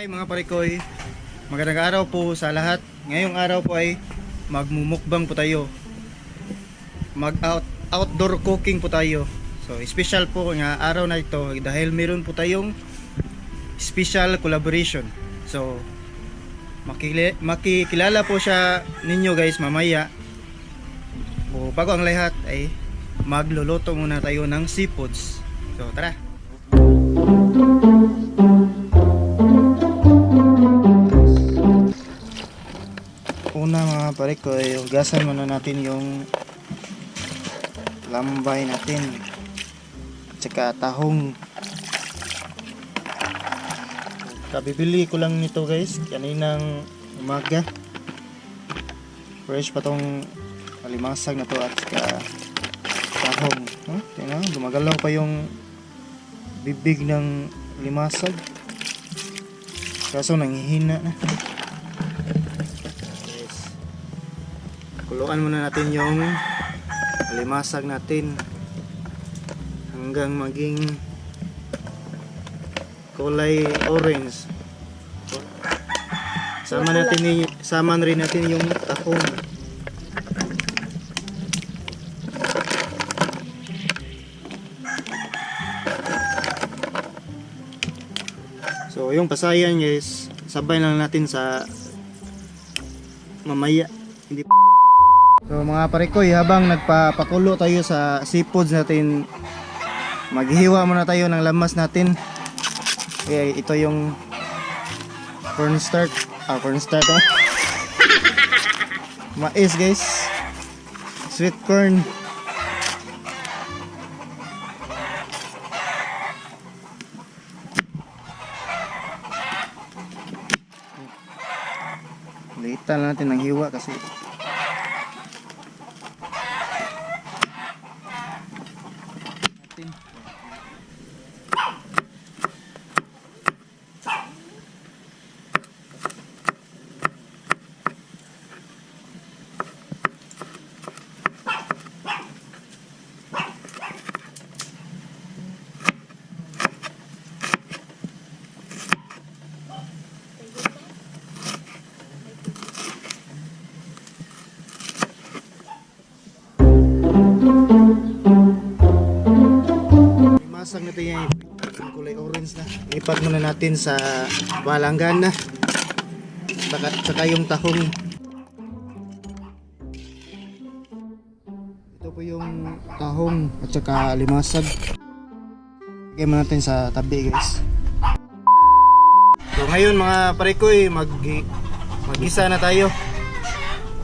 Hi mga parikoy, magandang araw po sa lahat. Ngayong araw po ay magmumukbang po tayo. Outdoor cooking po tayo. So special po nga araw na ito dahil meron po tayong special collaboration. So makikilala po siya ninyo guys mamaya. O bago ang lahat ay magluluto muna tayo ng seafoods. So tara. Una mga pare ko, hugasan muna natin yung lambay natin at saka tahong. Kabibili ko lang nito guys kaninang umaga, fresh pa tong alimasag na to at saka tahong. Tingnan, gumagalaw pa yung bibig ng limasag kaso nanghihina na. Kuluan muna natin yung limasag natin hanggang maging kulay orange. Sama rin natin yung tahong. So yung pasayan guys, sabay lang natin sa mamaya. Hindi. So mga parikoy, habang nagpapakulo tayo sa seafoods natin, maghihiwa muna tayo ng lamas natin. Okay, ito yung cornstarch. Cornstarch oh. Mais guys, sweet corn. Litan natin ng hiwa kasi masag natin yung kulay orange na. Ipat muna natin sa balanggan na. Saka yung tahong. Ito po yung tahong at saka limasag. Lagay muna natin sa tabi guys. So ngayon mga parikoy, mag-isa na tayo.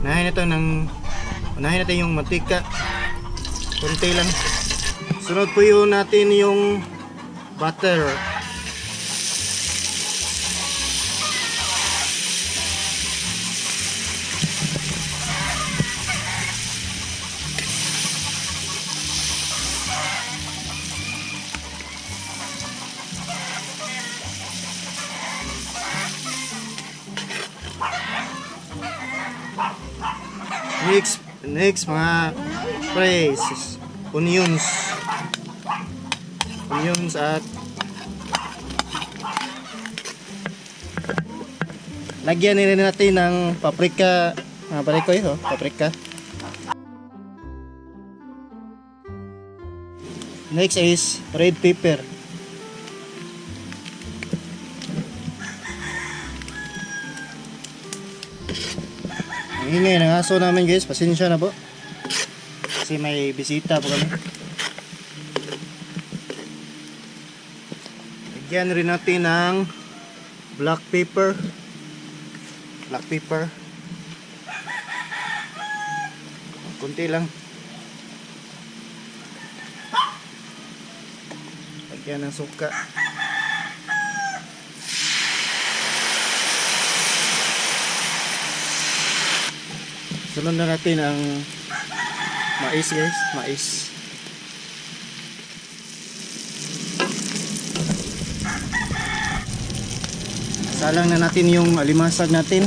Unahin natin yung mantika. Konti lang. Sunod po yun natin yung butter. Next mga fries, onions at lagyan nila natin ng paprika. Parikoy paprika. Next is red pepper. Ang ingay ng aso namin guys, pasensya na po kasi may bisita po kami. Lagyan rin natin ng black pepper. Kunti lang. Lagyan ng suka. Sunod na natin ang mais guys, mais. Salang na natin yung alimasag natin.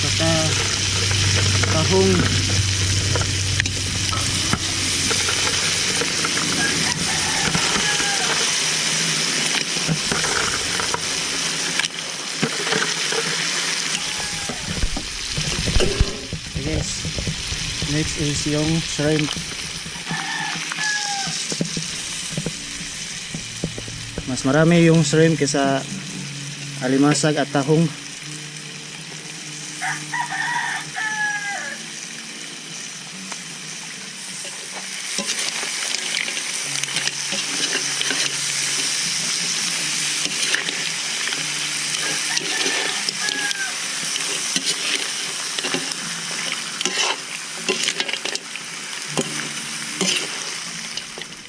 Saka tahong. Next is yung shrimp. Mas marami yung shrimp kaysa alimasag at tahong.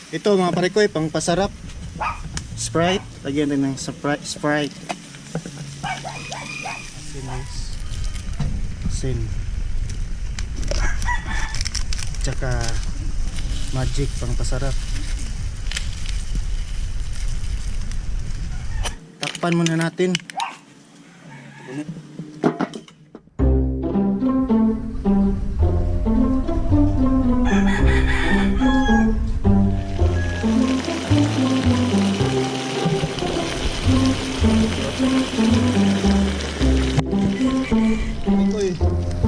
Ito mga parikoy, pang pasarap. Sprite, lagyan din ng Sprite. Sin. Tsaka magic pang pasarap. Takpan muna natin.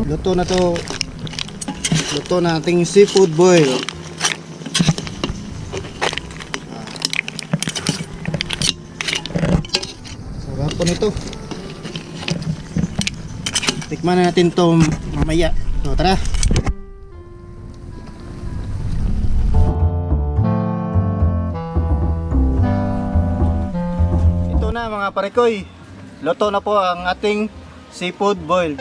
Luto na to. Luto na ating seafood boil. Sarap po nito. Tikman na natin to mamaya. So tara. Ito na mga parikoy. Luto na po ang ating seafood boil.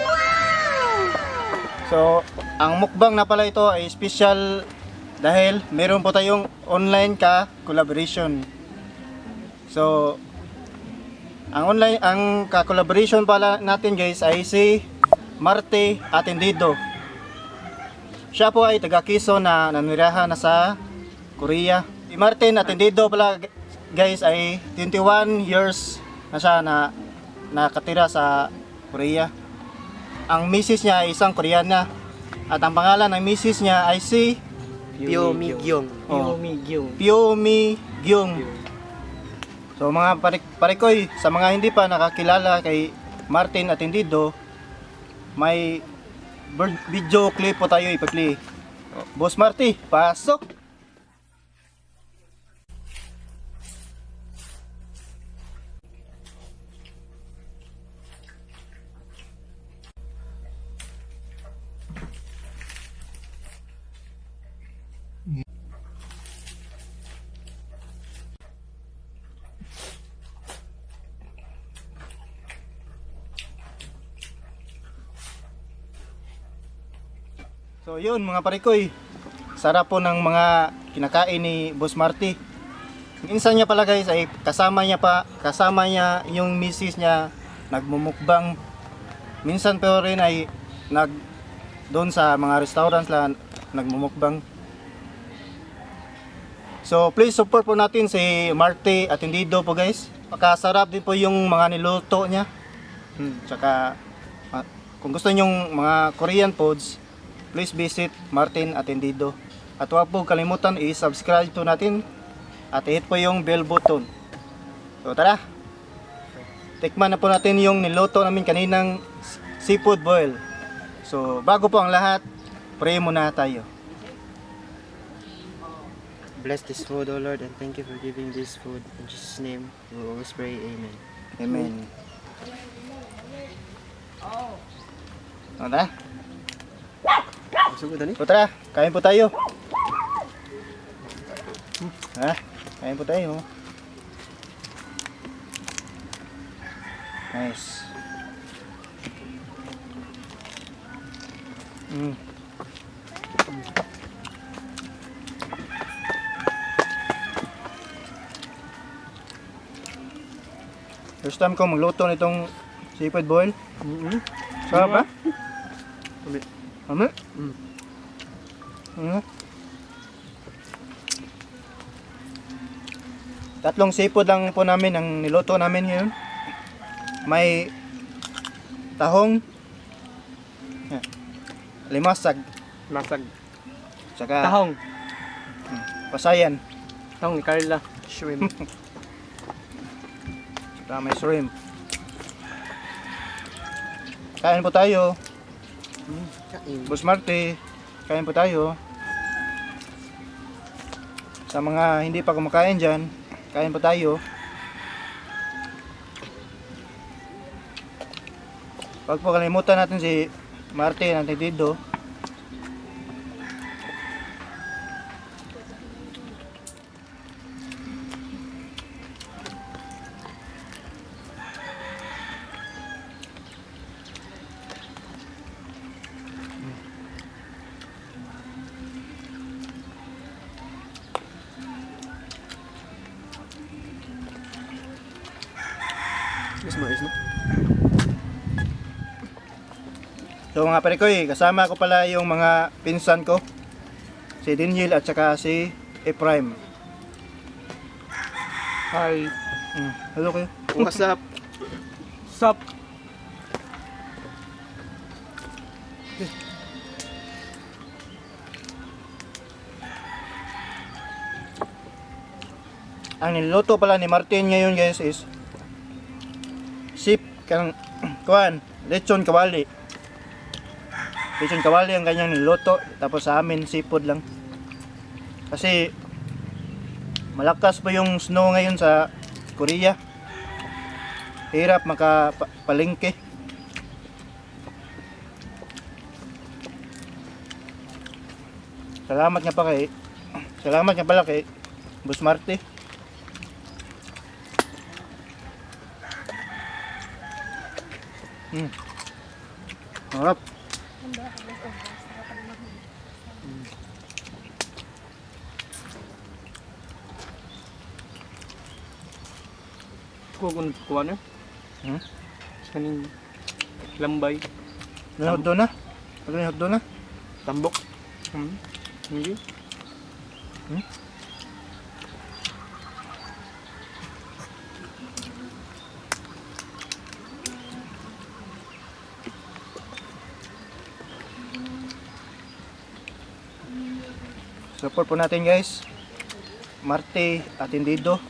So, ang mukbang na pala ito ay special dahil meron po tayong online collaboration. So, ang collaboration pala natin guys ay si Marte Atendido. Siya po ay taga Quezon na nanirahan na sa Korea. Si Martin Atendido pala guys ay 21 years na siya na nakatira sa Korea. Ang misis niya ay isang Koreana at ang pangalan ng misis niya ay si Pyo Mi Gyung. Pyo Mi Gyung. So mga parikoy, sa mga hindi pa nakakilala kay Martin Atendido, may video clip po tayo ipa-play. Boss Marty, pasok! So yun mga parikoy, sarap po ng mga kinakain ni Boss Marty. Minsan niya pala guys ay kasama niya yung misis niya nagmumukbang. Minsan pero rin ay doon sa mga restaurants lang nagmumukbang. So please support po natin si Marty Atendido po guys. Pakasarap din po yung mga niluto niya. Tsaka kung gusto niyo yung mga Korean foods, please visit Martin Atendido. At huwag po kalimutan i-subscribe to natin at i-hit po yung bell button. So tara, tikman na po natin yung niluto namin kaninang seafood boil. So bago po ang lahat, pray muna tayo. Bless this food, O Lord, and thank you for giving this food. In Jesus' name, we will always pray, Amen. Amen. So tara. So tara, kain po tayo. Kain po tayo. Nice. First time ko magluto nitong seafood boil. Sarap ba? Ano? Tatlong seafood lang po namin ang niluto namin ngayon. May tahong, limasag, tsaka Tahong. pasayan, Tahong ni Carla. Shrimp. tsaka may shrimp. Kain po tayo. Boss Marty. Kain po tayo. Sa mga hindi pa kumakain dyan, kain po tayo. Huwag po kalimutan natin si Martin at Dido. Yes, mais, no? So mga parikoy, kasama ko pala yung mga pinsan ko. Si Daniel at saka si Ephraim. Hi. Hello kayo. What's up? Sup? Ang niluto pala ni Martin ngayon guys is kang kuan, lechon kawali. Lechon kawali ang kanyang niluto, tapos sa amin seafood lang. Kasi malakas pa yung snow ngayon sa Korea. Hirap makapalengke. Salamat nga pala kay Boss Marte. Harap. Kung kuha na. Kaning lambay. Hotdo na? Hotdo na? Tambok. Hindi. Support po natin guys. Marte at Dido.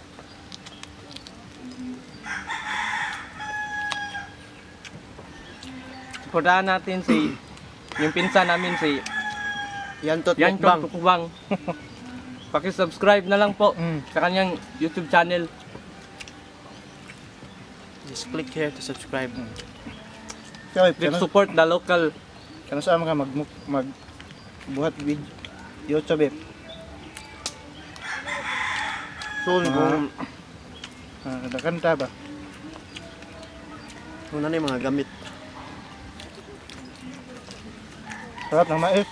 Supportahan natin si yung pinsan namin si Yantot Yan Mukbang. Tukbang. Paki-subscribe na lang po sa kanyang YouTube channel. Just click here to subscribe. Kaya, Please support the local. kano saan ka buhat video YouTube So, kung kanta ba? ano na yung mga gamit. Sarap ng mais.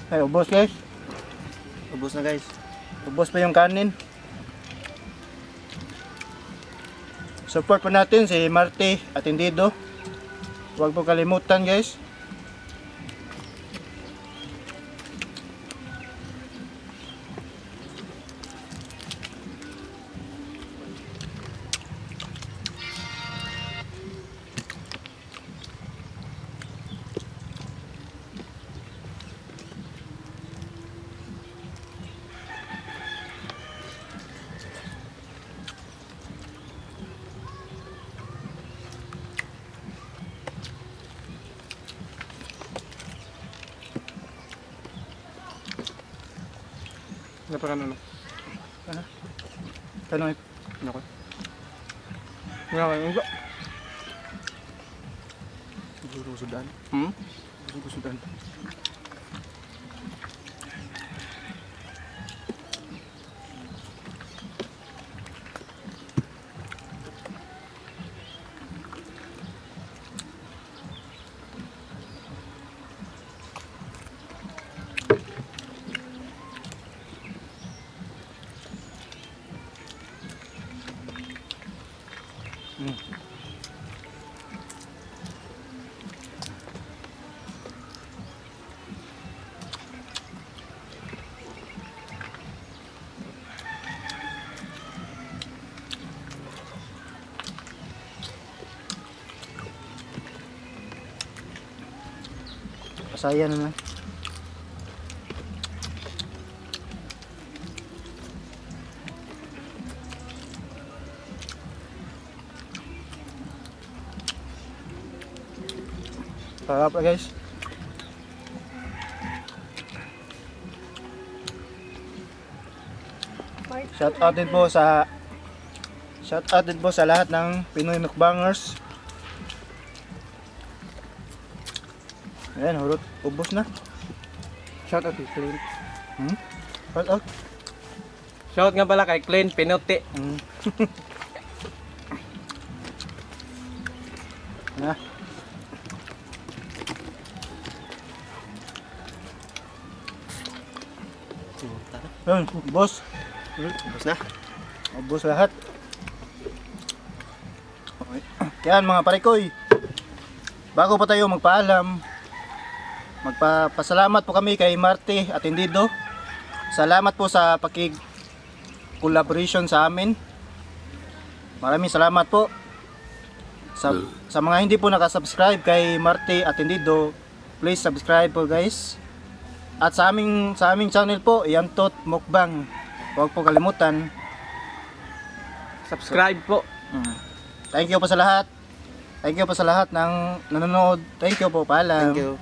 Ay, ubos guys. Ubus na guys. Ubos pa yung kanin. Support po natin si Marte at Dido. Huwag po kalimutan guys. Napakano na. Tanong Ano ko? Ngayon ko. Gusto sudan. Gusto sudan. Pasaya naman. Sarap guys. Shout out din po sa lahat ng Pinoy mukbangers. Ayan, hurot, ubos na. Shout out kay Clint. Shout out. Shout nga pala kay Clint Pinuti. Na. Yun, boss. Tapos na. Ubos lahat. Okay. Yan mga parikoy. Bago pa tayo magpaalam, magpapasalamat po kami kay Marty at Endido. Salamat po sa collaboration sa amin. Maraming salamat po. Sa mga hindi po nakasubscribe kay Marty at Endido, please subscribe po guys. At sa aming channel po, Yantot Mukbang. Huwag po kalimutan. Subscribe po. Thank you po sa lahat. Thank you po sa lahat ng nanonood. Thank you po. Paalam. Thank you.